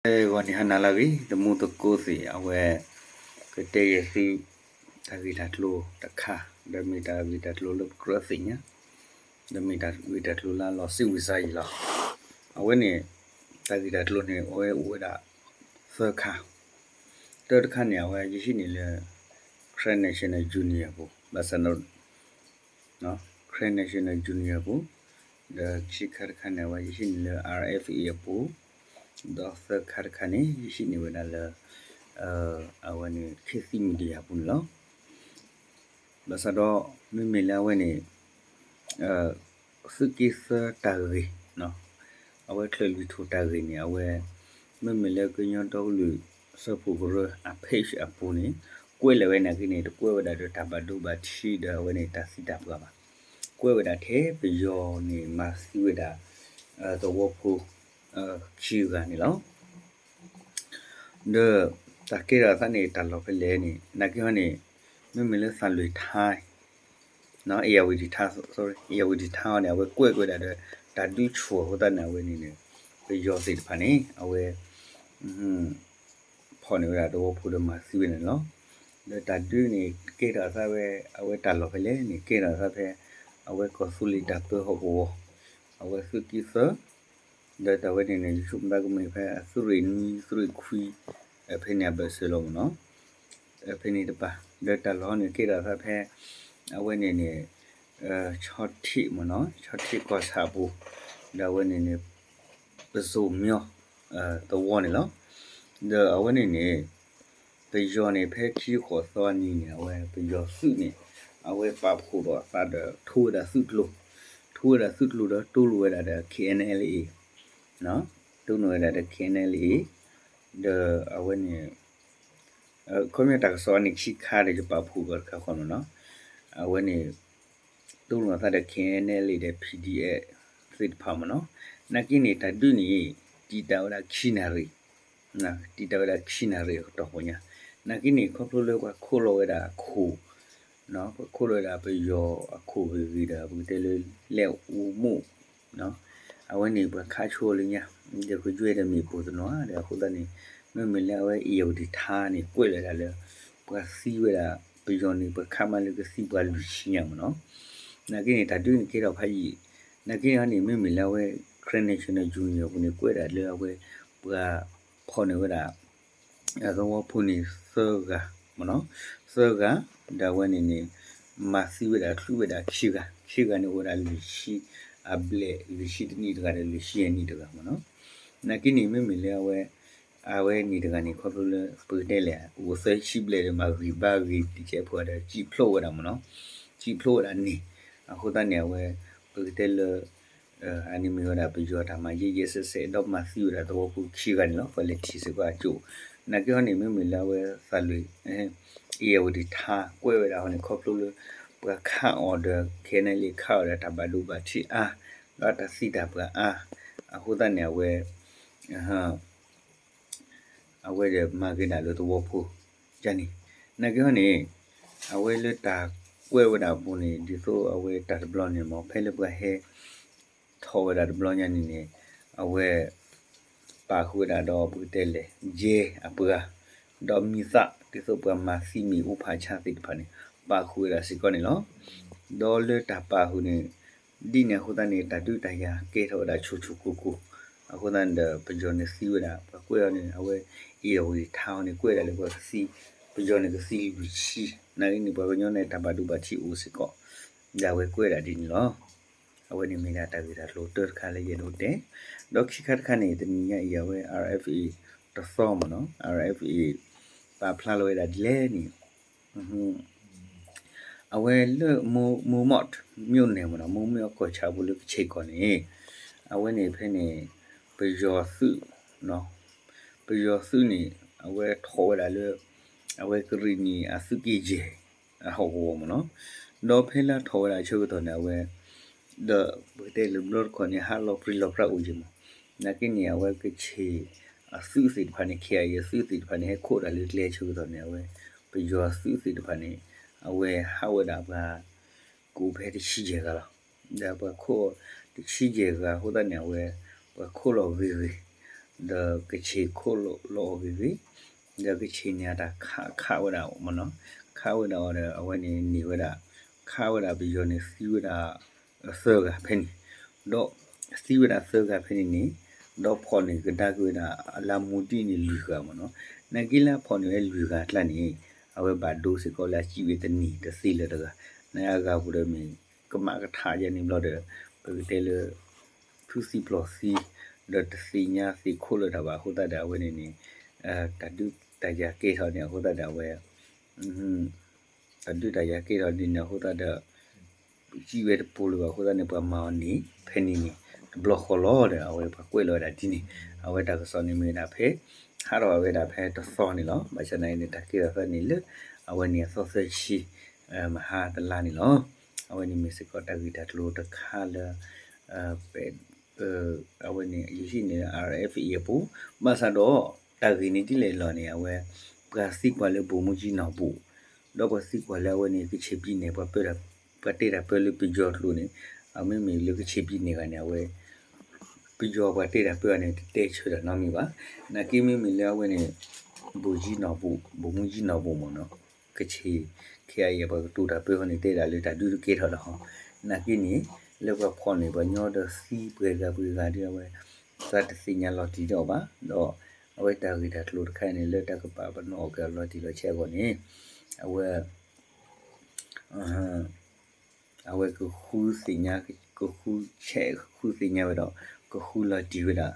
အဲ ဂီၤနံၤဟါနၤလၢအဂ့ၤ တံၤသကိးသ့ၣ် အဝဲ ကတဲယဲၢ်သု တၢ်ဂ့ၢ်တၢ်ကျိၤတခါ ဒီးမ့ၢ်တၢ်ဂ့ၢ်တၢ်ကျိၤလၢပကြၢးသ့ၣ်ညါ ဒီးမ့ၢ်တၢ်ဂ့ၢ်တၢ်ကျိၤလၢအလီၤစံးဝံၤစါယံာ်လီၤ. အဝဲန့ၣ် တၢ်ဂ့ၢ်တၢ်ကျိၤန့ၣ် အဝဲအိၣ်ဝဲဒၣ် သၢခါ တၢတခါန့ၣ် အဝဲယဟံးန့ၢ်လၢ Karen National Union အပူၤ ဘၣ်ဆၣ် Karen National Union အပူၤ ဒီးခံခါတခါန့ၣ် အဝဲယဟံးန့ၢ်လၢ R F A အပူၤ ဒီးသၢခါတခါန့ၣ် ယဟံးန့ၢ်ဝဲဒၣ်လၢ အဝဲန့ၣ် ခေတ်သစ် Media အပူၤန့ၣ်လီၤ. ဘၣ်ဆၣ်ဒီး မ့မ့ၢ်လၢအဝဲန့ၣ် သုးက့သၢတၢ်ဂ့ၢ် အဝဲချၢၣ်လွံၢ်ထူၣ်တၢ်ဂ့ၢ်န့ၣ် အဝဲ မ့မ့ၢ်လၢကညီဒီကလုာ်စၢဖှိၣ်ကရၢအ page အပူၤန့ၣ် ကွဲးလီၤဝဲနာ်က့န့ၣ် တကွဲးဝဲဒၣ်ဒီးတၢ်ဘၣ်ဒိဘၣ်ထံးဒီးအဝဲန့ၣ်တၢ်သံတၢ်ပှၢ်ဘၣ်. ကွဲးဝဲဒၣ်ထဲပယီၤန့ၣ် မၤသံဝဲဒၣ် သဝီဖိ ခံဂၤန့ၣ်လီၤ. ဒီးတၢ်ကဲထီၣ်အသးန့ၣ် တၢ်လီၢ်ဖဲလဲၣ်န့ၣ် နာ်က့ဟီန့ၣ် မ့မ့ၢ်လၢသၣ်လွံၢ်ထါ ဧရာဝတီထါ sorry ဧရာဝတီထါဟီန့ၣ် အဝဲကွဲးကွဲးဒၣ်ဒီး တၢ်ဒုးဆူၣ်အဃိသတးန့ၣ် အဝဲန့ၣ်န့ၣ် ပယီၤသ့ၣ်တဖၣ်န့ၣ် အဝဲ ဖီၣ်န့ၢ်ဝဲဒၣ်သဝီဖိဒီးမၤသံဝဲန့ၣ်လီၤ. ဒီးတၢ်ဒုးန့ၣ် ကဲထီၣ်အသးဝဲ အဝဲတၢ်လီၢ်ဖဲလဲၣ်န့ၣ် ကဲထီၣ်အသးဖဲ အဝဲကီၢ်သူလ့ၤတၢ်ပၢဟီၣ်ကဝီၤ အဝဲသုးက့သၢ ဒီးတၢ်ဝဲန့ၣ်န့ၣ် ယဆိကမိၣ်သးကမ့ၢ်ဖဲ သုးရ့ၣ်နွံ သုးရ့ၣ်ခွံ ဖဲန့ၣ်အဘၢၣ်စၢၤလီၤမ့ၢ်နီၤ. ဖဲန့ၣ်တပၤ ဒီးတၢ်လီၢ်န့ၣ် ကဲထီၣ်သးဖဲ အဝဲန့ၣ်န့ၣ် ဆီထံးမ့ၢ်နီၤ ဆီထံးကီၢ်ဆၣ်အပူၤ ဒီးအဝဲန့ၣ်န့ၣ် ပစိာ်မၠီ သဝီန့ၣ်လီၤ. ဒီးအဝဲန့ၣ်န့ၣ် ပယီၤန့ၣ် ဖဲခံဃိးသီအနံၤန့ၣ် အဝဲပယီၤသုးန့ၣ် အဝဲပာ်ဖှိၣ်ဒီးအသးဒီးထိဝဲဒၣ်သုးကျိၤ, ထိဝဲဒၣ်သုးကျိၤဒီးတိလိာ်ဝဲဒၣ်ဒီး K N L A တိလိာ်ဝဲဒၣ်ဒီး K N L A ဒီးအဝဲန့ၣ် ခီပညီတၢ်ကစီၣ်အန့ၣ်ခံခါဒီး ယပာ်ဖှိၣ်ကီးတခါဃီမ့ၢ်နီၤ. အဝဲန့ၣ် တိလိာ်အသးဒီး K N L A ဒီး P D F သ့ၣ်တဖၣ်မ့ၢ်နီၤ. နာ်က့န့ၣ် တၢ်ဒုးန့ၣ် တံာ်တာ်ဝဲဒၣ်ခံနၣ်ရံၣ် တံာ်တာ်ဝဲဒၣ်ခံနၣ်ရံၣ်အကတီၢ်ပူၤညါ, နာ်က့န့ၣ် ခီဖျိလၢပှၤခိးလီၤဝဲဒၣ်အခိၣ်, ပှၤခိးလီၤဝဲဒၣ်ပယီၤအခိၣ်ဂ့ၤဂ့ၤဒီး ပကတဲလၢ လက်ဦးမှု အဝဲန့ၣ်ပှၤခးဆိလၢညါ, ဒီးကယွဲဒီးမ့ၢ်ပိၢ်တနီၤဒီး အဃိသတးန့ၣ် မ့မ့ၢ်လၢအဝဲ ဧရာဝတီထါန့ၣ် ကွဲးလီၤဒၣ်လၢ ပှၤသံဝဲဒၣ် ပယီၤန့ၣ် ပှၤခးမးလၢကသံပှၤလွံၢ်ဆံညါမ့ၢ်နီၤ. နာ်က့န့ၣ် တၢ်ဒုးန့ၣ်ကဲထီၣ်ဖးယံာ်, နာ်က့န့ၣ်န့ၣ် မ့မ့ၢ်လၢအဝဲ Karen National Union အပူၤန့ၣ် ကွဲးဒၣ်လၢအဝဲ ပှၤဖီၣ်န့ၢ်ဝဲဒၣ် သဝီဖိန့ၣ်သၢဂၤမ့ၢ်နီၤ, သၢဂၤ, ဒီးအဝဲန့ၣ်န့ၣ် မၤသံဝဲဒၣ် ချုးဝဲဒၣ်ခံဂၤ, ခံဂၤန့ၣ်အိၣ်ဝဲဒၣ်လွံၢ်ဆံအဘျဲၣ် လွံၢ်ဆံတနံၣ်တဂၤဒီး လွံၢ်ဆံယဲၢ်နံၣ်တဂၤမ့ၢ်နီၤ. နာ်က့န့ၣ်မ့မ့ၢ်လၢအဝဲ အဝဲန့ၣ်တဂၤန့ၣ် ခီဖျိလၢ ပကတဲလဲၣ် အိၣ်သၢဆံဘျဲၣ်ဒီး မၤဂံၢ်ဘါဂ့ၤတကဲးဖိဒီး စံၣ်ဖျိးဝဲဒၣ်မ့ၢ်နီၤ, စံၣ်ဖျိးဝဲဒၣ်န့ၣ်, အဃိသတးန့ၣ် အဝဲ ပကတဲလၢ အန့ၣ်မ့ၢ်ဝဲဒၣ်ပယီၤတၢ်မၤယဲၢ်ယဲၢ်ဆဲးဆဲး ဒီးမၤသံဝဲဒၣ်သဝီဖိခံဂၤန့ၣ်လီၤ. ပှၤလဲၤထံၣ်စ့ၢ်ကီးအကၠိၣ်, နာ်က့ဟီန့ၣ် မ့မ့ၢ်လၢအဝဲသးလွံၢ် ဧရာဝတီထါ ကွဲးဝဲဒၣ်ဟီန့ၣ် ခီဖျိလၢ ပှၤခးအီၤဒီး K N L A ခးအီၤဒီးတၢ်ဘၣ်ဒိဘၣ်ထံးအါ, ဒီးတၢ်သံတၢ်ပှၢ်အါ, အဃိသတးန့ၣ် အဝဲ အဝဲဒီးမၤက့ၤဒၣ်လၢသဝီဖိယါန့ၣ်, နာ်က့ဟီန့ၣ် အဝဲလၢတၢ်ကွဲးဝဲဒၣ်အပူၤန့ၣ် ဒ်သိးအဝဲတၢ်တဘျီန့ၣ်မ့ၢ် ဖဲလၢပှၤဟဲထီၣ်ဝဲဒၣ်တဘျီညါန့ၣ်န့ၣ် အဝဲ ပာ်ဃုာ်ဝဲဒၣ်ဒီးပကတဲလဲၣ် ယဲၢ်အပှၤ ဒီးမံၤသး ဒ်သိးပှၤမၤသံမ့ၣ်အူဖးဆါသ့ၣ်တဖၣ်န့ၣ် ပာ်ဃုာ်ဝဲဒၣ်စ့ၢ်ကီးန့ၣ်လီၤ. ဒီးလၢတၢ်ပာ်ဃုာ်န့ၣ် ဒ်န့ၣ်အဃိသတးန့ၣ် တၢ်ဒုးတၢ်ယၤကဲထီၣ်ဝဲဒၣ်ဆိဆိကိၤကိၤ, အဃိသတးန့ၣ်ဒီး ပယီၤန့ၣ်သံဝဲဒၣ် ပှၤကွဲးအီၤန့ၣ် အဝဲ ဧရာဝတီထါအီၤန့ၣ် ကွဲးဒၣ်လၢပှၤကသံ, ပယီၤန့ၣ်ကသံလွံၢ်ဆံ, နာ်က့န့ၣ် ပှၤကညီန့ၣ် တၢ်ဘၣ်ဒိဘၣ်ထံးအိၣ်စ့ၢ်ကီး, ဒီးအဝဲကွဲးဒၣ်ဒ်န့ၣ်လီၤ. အဝဲန့ၣ်မ့ၢ်ဒၣ်တၢ်ဂ့ၢ်တၢ်ကျိၤတၢတခါလၢယအဲၣ်ဒိးတဲ, ဒီးခံခါတခါန့ၣ် တနံၤညါအံၤ အဝဲ R F A တသီမ့ၢ်နီၤ, R F A ပာ်ဖျါလီၤဝဲဒၣ်ဒ်လဲၣ်န့ၣ် အဝဲလၢ မိၢ်မီၣ်မြို့နယ်မ့ၢ်နီၤ, မိၢ်မီၣ်ကီၢ်ဆၣ်ပူၤလၢကဆ့ၣ်ကီၢ်န့ၣ် အဝဲန့ၣ်ဖဲန့ၣ် ပယီၤသုး, ပယီၤသုးန့ၣ် အဝဲထီၣ်ဝဲဒၣ်လၢ အဝဲကရံၣ်နံၣ်အသုးက့ယဲၢ် အဟီၣ်ကဝီၤမ့ၢ်နီၤ, ဒီးဖဲလၢထီၣ်ဝဲဒၣ်အဆၢကတီၢ်န့ၣ် အဝဲ ဒီးပကတဲလၢဘျီတခီၣ်န့ၣ် ဟးလီၤပြံလီၤပြါအိၣ်က့ၤမး, နာ်က့န့ၣ် အဝဲကဆ့ၣ်အသုးသ့ၣ်တဖၣ်န့ၣ် ခ့ၣ်အသုးသ့ၣ်တဖၣ်န့ၣ် ဟဲခိးတၢ်လၢကျဲအဆၢကတီၢ်န့ၣ် အဝဲ ပယီၤအသုးသ့ၣ်တဖၣ်န့ၣ် အဝဲဟးဝဲဒၣ်ပှၤ ကအိၣ်ဖဲတဆံယဲၢ်ဂၤလီၤ. ဒီးပှၤခိးတဆံယဲၢ်ဂၤအဃိသတးန့ၣ် အဝဲ ပှၤခိးလီၤဂ့ၤဂ့ၤ, ဒီးကဆံးခိၣ်လီၤအီၤဂ့ၤဂ့ၤ, ဒီးကဆံးန့ၣ်အတၢ်ခးဝဲဒၣ်မ့ၢ်နီၤ, ခးဝဲဒၣ်အီၤဒီး အဝဲန့ၣ်န့ၢ်ဝဲဒၣ်, ခးဝဲဒၣ်ပယီၤန့ၣ်သံဝဲဒၣ် သၢဂၤဖဲန့ၣ်, ဒီးသံဝဲဒၣ်သၢဂၤဖဲန့ၣ်န့ၣ်, ဒီးဖီၣ်န့ၢ်ကဒါက့ၤဝဲဒၣ်အလၢမူဒံၣ်န့ၣ်လွံၢ်ဂၤမ့ၢ်နီၤ, နာ်က့လၢအဖီၣ်န့ၢ်ဝဲလွံၢ်ဂၤအကျါန့ၣ်, အဝဲဘၣ်ဒိစ့ၢ်ကီးလၢအစံၣ်ဝဲတန့ၢ်တသ့လၢၤတဂၤ, နာ်က့အဂၤပူၤဒီးမ့ၢ်ကမၣ်ကထးယဲန့ၣ်ဘျီဒီး, ပကတဲလၢ ဖုသံပျီၢ်သံ, ဒီးတသ့ၣ်ညါသ့ၣ်ခိၣ်လၢၤတၢ်ဘၣ်အဃိသတးဒီးအဝဲန့ၣ်န့ၣ်, တၢ်ဒုးတၢ်ယၤကဲထီၣ်န့ၣ်အဃိသတးဒီးအဝဲ, တၢ်ဒုးတၢ်ယၤကဲထီၣ်ဒ်န့ၣ်အဃိသတးဒီး, စံၣ်ဝဲတပိာ်လၢၤဘၣ်အဃိသတးန့ၣ် ပှၤမၤအီၤန့ၣ် ဖဲန့ၣ်န့ၣ် တဘျီဃီလီၤဒီး အဝဲပှၤကွဲးလီၤဝဲဒၣ်ဒ်န့ၣ်, အဝဲတၢ်ကစီၣ်န့ၣ်မ့ၢ်ဝဲဒၣ်ဖဲ ဟးထီၣ်ဝဲဒၣ်ဖဲတသီန့ၣ်လီၤ. ဘၣ်ဆၣ်သနာ်က့န့ၣ် တၢ်ကဲထီၣ်သးန့ၣ်လၢ အဝဲန့ၣ်အသီသၢဆံ မဟါတလါန့ၣ်လီၤ. အဝဲန့ၣ်မ့ၢ်စ့ၢ်ကီးတၢ်ဂ့ၢ်တၢ်ကျိၤတခါလၢ အဝဲန့ၣ် ယဟံးန့ၢ် RFA အပူၤ, ဘၣ်ဆၣ်ဒီး တၢ်ဂ့ၢ်န့ၣ်ဒ်လဲၣ်လီၤန့ၣ် အဝဲ ပှၤသံကွၢ်လၢ ဗိုလ်မှူးကြီး နော်ဘူ, ဒီးပှၤသံကွၢ်လၢအဝဲန့ၣ် ကဆံးဘံၣ်န့ၣ် ပှၤ ပှၤတဲတၢ်ပၢလၢပယီၤကျိာ်န့ၣ်, အမ့မ့ၢ်လၢကဆံးဘံၣ်န့ၣ်ဂၤန့ၣ် အဝဲ ပယီၤပှၤတဲတၢ်ပၢအီၤန့ၣ် တတဲဆၢတၢ်နီတမံၤဘၣ်. နာ်က့မ့မ့ၢ်လၢအဝဲန့ၣ် ဗိုလ်ကြီးနော်ဘူ, ဗိုလ်မှူးကြီးနော်ဘူ မ့ၢ်နီၤ, ကဆံး KIA ပှၤကတိၤတၢ်ပၢအီၤန့ၣ် တဲဒၣ်လၢတၢ်ဒုးတကဲထီၣ်ဒီးဟီ, နာ်က့န့ၣ် လၢပှၤဖီၣ်န့ၢ်ပှၤညီဒီးသံပှဲၤဂၤပှဲၤဂၤဒီးအဝဲ သးတသ့ၣ်ညါလီၤတံၢ်ဒံးဘၣ်, ဒီးအဝဲတၢ်ဂ့ၢ်တၢ်ကျိၤတခါအံၤန့ၣ် လၢတၢ်ကပာ်ပနီၣ်အီၤက့ၤအီၤလီၤတံၢ်လီၤဆဲးအဂီၢ်န့ၣ် အဝဲ အဝဲကဃုသ့ၣ်ညါ, ကဃုဆဲးဃုသ့ၣ်ညါဝဲဒီး ကဃုလီၤတံၢ်ဝဲဒၣ်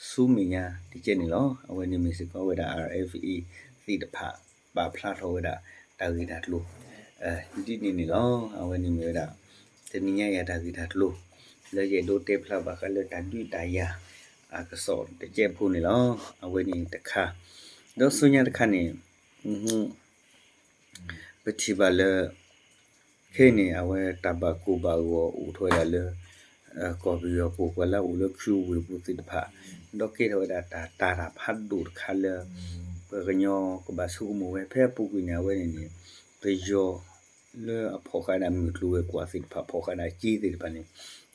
ဆူမဲာ်ညါတကဲန့ၣ်လီၤ. အဝဲန့ၣ်မ့ၢ်စ့ၢ်ကီးဝဲဒၣ် RFA သ့ၣ်တဖၣ် ပာ်ဖျါထီၣ်ဝဲဒၣ် တၢ်ဂ့ၢ်တၢ်ကျိၤ ဒ်န့ၣ်န့ၣ်လီၤ. အဝဲန့ၣ်မ့ၢ်ဝဲဒၣ် တနံၤညါအံၤတၢ်ဂ့ၢ်တၢ်ကျိၤ လၢယအဲၣ်ဒိးတဲဖျါဘၣ်ဃးလၢတၢ်ဒုးတၢ်ယၤ အကစီၣ်တကဲဖိန့ၣ်လီၤ. အဝဲန့ၣ်တခါ, ဒီးဆူညါတခါန့ၣ် ပထံၣ်ဘၣ်လၢ ခဲအံၤန့ၣ် အဝဲတၢ်ဘၣ်ကိၢ်ဘၣ်ဂီၤအိၣ်ထီၣ်ဝဲဒၣ်လၢ ကီၢ်ပယီၤပူၤ ပှၤလၢအအိၣ်လၢ ခူဝ့ၢ် ပူၤသ့ၣ်တဖၣ်, ဒီးကဲထီၣ်ဝဲဒၣ်တၢ်တာ်တၢ်ဖးဒိၣ်တခါလၢ ပှၤကညီကဘၣ်ဆိကမိၣ်ဝဲ ဖဲအပူၤကွံာ်န့ၣ် အဝဲန့ၣ်န့ၣ် ပယီၤလၢအဖီၣ်ဃာ်ဒၣ်မုၢ်ကျိၤဝဲၤကွာ်သ့ၣ်တဖၣ် ဖီၣ်ဃာ်ဒၣ်ကၠ့သ့ၣ်တဖၣ်န့ၣ်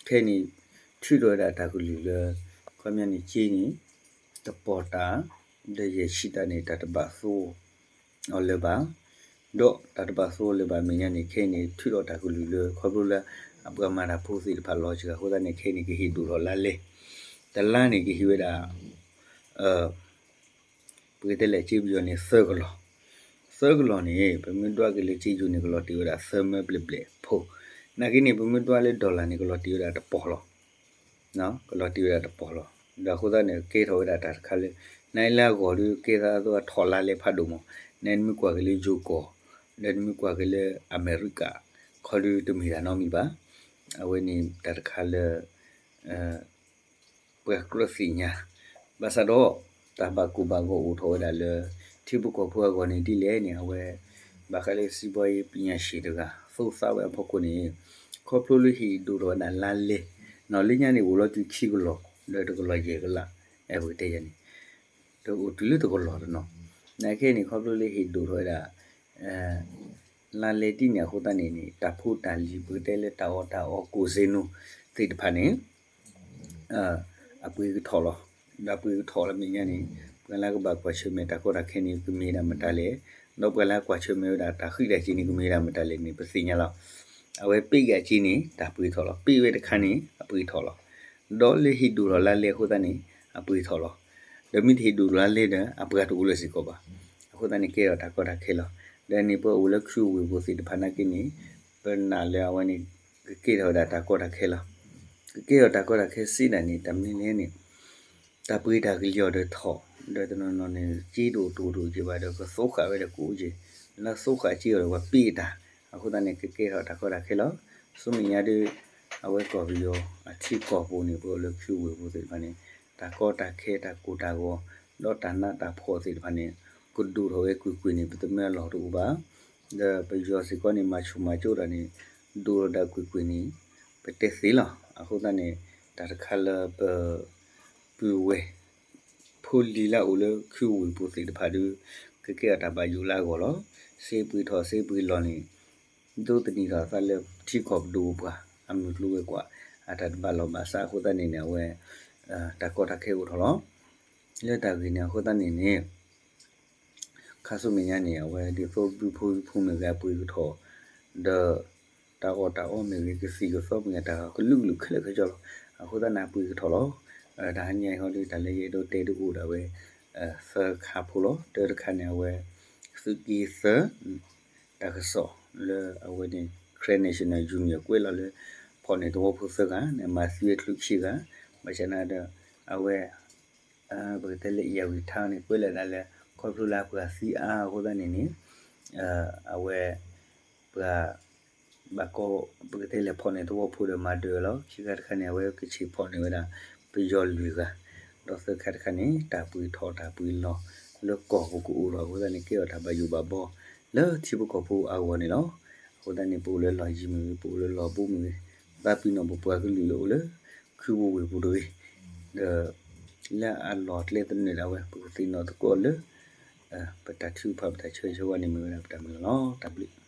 ခဲအံၤန့ၣ် ထုးထီၣ်ဝဲဒၣ်တၢ်ကလုၢ်လၢ ခီပညီန့ၣ် ကၠ့န့ၣ် တပီၢ်တၢ် ဒီးယဲၢ်ဆံတၢ်န့ၣ် တၢ်တဘၣ်သိ အီၤလၢၤဘၣ်, ဒီးတၢ်တဘၣ်သိအီၤလၢၤဘၣ်အမဲာ်ညါန့ၣ် ခဲအံၤန့ၣ် ထုးထီၣ်တၢ်ကလုၢ်လၢ ခီဖျိလၢ အပှၤမၤတၢ်ဖိသ့ၣ်တဖၣ်လီၤစှၤအဃိသတးန့ၣ် ခဲအံၤန့ၣ် ကဟ့ၣ်ဒိၣ်ထီၣ်လါလဲ, တလါန့ၣ် ကဟ့ၣ်ဝဲဒၣ် ပကတဲလဲၣ် ကၠ့ပယီၤန့ၣ် သၢကလီၢ်, သၢကလီၢ်န့ၣ် ပမ့ၢ်ဒွးက့ၤလၢကၠ့ယိၤန့ၣ် ကလီၤတ့ၢ်ဝဲဒၣ်သၢမၢဘျဲၣ်ဘျဲၣ်ဖိ, နာ်က့န့ၣ် ပမ့ၢ်ဒွးလၢ dollar န့ၣ် ကလီၤတ့ၢ်ဝဲဒၣ်တပီၢ်လီၤ. ကလီၤတ့ၢ်ဝဲဒၣ်တပီၢ်လီၤ. ဒီးအဃိသတးန့ၣ် ကဲထီၣ်ဝဲဒၣ်တၢ်တခါလၢ နအံၤလၢအဂီၢ်ဒီး ကဲသးအသိးအထီၣ်လါလဲဖးဒိၣ်မး, နမ့ၢ်ကွၢ်က့ၤလၢယိၤကီၢ်, ဒီးနမ့ၢ်ကွၢ်က့ၤလၢအမဲရကၤ ခီဒီးတမ့ၢ်တၢ်နီတမံၤဘၣ်. အဝဲန့ၣ်တၢ်တခါလၢ ပှၤကြၢးသ့ၣ်ညါ, ဘၣ်ဆၣ်ဒီး တၢ်ဘၣ်ကိၢ်ဘၣ်ဂီၤအိၣ်ထီၣ်ဝဲဒၣ်လၢ ထံဖိကီၢ်ဖိအဂီၢ်န့ၣ်ဒ်လဲၣ်န့ၣ် အဝဲ ဘၣ်ဃးလၢ စီးပွားရေးပညာရှင် တဂၤ သိၣ်သးဝဲအဖီခိၣ်န့ၣ် ခီဖျိလၢဟ့ၣ်ဒိၣ်ထီၣ်ဝဲဒၣ်လါလဲ, လၢညါန့ၣ် အိၣ်လီၤတုၤခံကလီၢ် ဒီးတကလီၢ်ယဲၢ်ကလး, ပကတဲယၤန့ၣ် ဒီးအိၣ်တုၤလၢတကလီၢ်တနီၤ, နာ်က့န့ၣ် ခီဖျိလၢဟ့ၣ်ဒိၣ်ထီၣ်ဝဲဒၣ် လါလဲတံၢ်န့ၣ်အဃိသတးန့ၣ်န့ၣ် တၢ်ဖိတၢ်လံၤ ပကတဲလၢတၢ်အီၣ်တၢ်အီ ကိၣ်စ့နိ သ့ၣ်တဖၣ်န့ၣ် အပှ့ၤကထီၣ်လီၤ. ဒီးအပှ့ၤကထီၣ်လီၤမဲာ်ညါန့ၣ် ပှၤလၢကဘၣ်ကွၢ်ဆၢၣ်မဲာ်တၢ်ကီတၢ်ခဲန့ၣ် ကမ့ၢ်ဒၣ်မတၤလဲၣ်, ဒီးပှၤလၢကွၢ်ဆၢၣ်မဲာ်ဝဲဒၣ်တၢ်ဃံးတၢ်စ့ၤန့ၣ် ကမ့ၢ်ဒၣ်မတၤလဲၣ်န့ၣ် ပသ့ၣ်ညါလီၤ. အဝဲပ့းဂၤက့ၤန့ၣ် တၢ်ပှ့ၤထီၣ်လီၤ, ပ့းဝဲတခါန့ၣ် အပှ့ၤထီၣ်လီၤ. ဒီးလၢဟ့ၣ်ဒိၣ်ထီၣ်လါလဲအဃိသတးန့ၣ် အပှ့ၤထီၣ်လီၤ. ဒီးမ့ၢ်တဟ့ၣ်ဒိၣ်ထီၣ်လါလဲဒီး အပှ့ၤတအိၣ်လၢၤစ့ၢ်ကီးဘၣ်. အဃိသတးန့ၣ် ကဲထီၣ်တၢ်ကီတၢ်ခဲလီၤ. ဒီးန့ၣ်ပှၤအိၣ်လၢ ခူဝ့ၢ် ပူၤသ့ၣ်တဖၣ်နာ်က့န့ၣ် ပနာ်လၢအဝဲန့ၣ် ကကဲထီၣ်ဝဲဒၣ်တၢ်ကီတၢ်ခဲလီၤ. ကကဲထီၣ်တၢ်ကီတၢ်ခဲစ့ဒၣ်န့ၣ် တၢ်မနုၤလဲၣ်န့ၣ် တၢ်ပှ့ၤတၢ်ကလံၤအီၤဒီးထီၣ်, ဒီးတနီၤနီၤန့ၣ် က့တအိၣ်တအိၣ်တအိၣ်က့ၤဘၣ်ဒီး ကသိဃာ်ဝဲဒီးကအိၣ်က့ၤ, လၢသိဃာ်က့ၤအီၤဒီးပှၤပ့းအတၢ်, အဃိသတးန့ၣ် ကကဲထီၣ်တၢ်ကီတၢ်ခဲလီၤ. ဆူမဲာ်ညါဒီး အဝဲကီၢ်ပယီၤအထံကီၢ်ပူၤန့ၣ် ပှၤအိၣ်လၢ ခူဝ့ၢ် ပူၤသ့ၣ်တဖၣ်န့ၣ် တၢ်ကီတၢ်ခဲတၢ်ကိၢ်တၢ်ဂီၤ ဒီးတၢ်နးတၢ်ဖှီၣ်သ့ၣ်တဖၣ်န့ၣ် ကဒိၣ်ထီၣ်ဝဲကွ့ၢ်ကွ့ၢ်န့ၣ် ပတမၢအလီၢ်တအိၣ်ဘၣ်. ဒီးပယီၤစ့ၢ်ကီးန့ၣ် မၤဆူၣ်မၤကၠိတၢ်န့ၣ် ဒိၣ်ထီၣ်ဒၣ်ကွ့ၢ်ကွ့ၢ်န့ၣ် ပတဲသ့လီၤ. အဃိသတးန့ၣ် တၢ်တခါလၢပ ပုၢ်ဝဲၢ် ဖိလံၤလၢအအိၣ်လၢ ခူဝ့ၢ် ပူၤသ့ၣ်တဖၣ်ဒီး ကကဲထီၣ်တၢ်ဘၣ်ယိၣ်လၢအဂီၢ်လီၤ. စ့ပှ့ၤထီၣ်စ့ပှ့ၤလီၤန့ၣ် ဒိးသန့ၤထီၣ်အသးလၢထံကီၢ်ပဒိၣ်ပှၤ အမုၢ်ကျိၤဝဲၤကွာ် အတၢ်တဘၣ်လီၢ်ဘၣ်စးအဃိသတးန့ၣ်န့ၣ် အဝဲ တၢ်ကီတၢ်ခဲအိၣ်ထီၣ်လီၤ. လၢတၢ်ဂ့ၢ်န့ၣ်အဃိသတးန့ၣ်န့ၣ် ခါဆူမဲာ်ညါန့ၣ် အဝဲဒ်သိးဘုဖိဝံဖိမ့ၢ်ဂ့ၤ အပှ့ၤကထီၣ် ဒီး တၢ်အီၣ်တၢ်အီမ့ၢ်ဂ့ၤ ကသံၣ်ကသီမ့ၢ်ဂ့ၤ တၢ်ကလုာ်ကလုာ်ခဲလၢာ်ခဲဆ့လီၤ. အဃိသတးန့ၣ် အပှ့ၤကထီၣ်လီၤ. တၢ်ဟါညါအံၤဟီဒီး တၢ်လၢယအဲၣ်ဒိးတဲဒုးအိၣ်ဒၣ်ဝဲ သၢခါဖိလီၤ. တၢတခါန့ၣ် အဝဲ သုးက့သၢ တၢ်ကစီၣ်လၢအဝဲန့ၣ် Karen National Union ကွဲးလီၤလၢ ဖီၣ်န့ၢ်သဝီဖိသၢဂၤန့ၣ် မၤသံဝဲချုးခံဂၤ, ဘၣ်ဆၣ်န့ၣ်ဒီး အဝဲ ပကတဲလၢ အ့ၣ်ယၣ်ဝံၤထါန့ၣ် ကွဲးလီၤဒၣ်လၢ ခီဖျိလၢပှၤသံအါအဃိသတးန့ၣ်န့ၣ် အဝဲ ပှၤ ဘၣ်ကီ ပကတဲလဲၤဖီၣ်န့ၢ်သဝီဖိဒီးမၤဒၢးလီၤ. ခံခါတခါန့ၣ် အဝဲကဆံးဖီၣ်န့ၢ်ဝဲဒၣ် ပယီၤလွံၢ်ဂၤ, ဒီးသၢခါတခါန့ၣ် တၢ်ပှ့ၤထီၣ်တၢ်ပှ့ၤလီၤလၢကီၢ်ပူၤကအိၣ်ထီၣ်အဃိသတးန့ၣ် ကဲထီၣ်တၢ်ဘၣ်ယိၣ်ဘၣ်ဘီ လၢထံဖိကီၢ်ဖိအဂီၢ်န့ၣ်လီၤ. အဃိသတးန့ၣ် ပအိၣ်လၢလီၢ်ယံၤမ့ၢ်ဂ့ၤ ပအိၣ်လၢလီၢ်ဘူးမ့ၢ်ဂ့ၤ, သးပ့ၤနီၣ်ပပှၤကလုာ်လၢအိၣ်လၢ ခုပူၤဝ့ၢ်ပူၤတဂ့ၤ, ဒီး လၢအလီၢ်ကျဲသနၢၣ်ဒၣ်ဝဲ ပကသ့ၣ်နီၣ်သကိးလၢ ပတၢ်ထုကဖၣ် ပတၢ်ဆၢဂ့ၤဆၢဝါန့ၣ်မ့ၢ်ဝဲဒၣ်ပတၢ်မုၢ်လၢ်လီၤ. တၢ်ဘျုး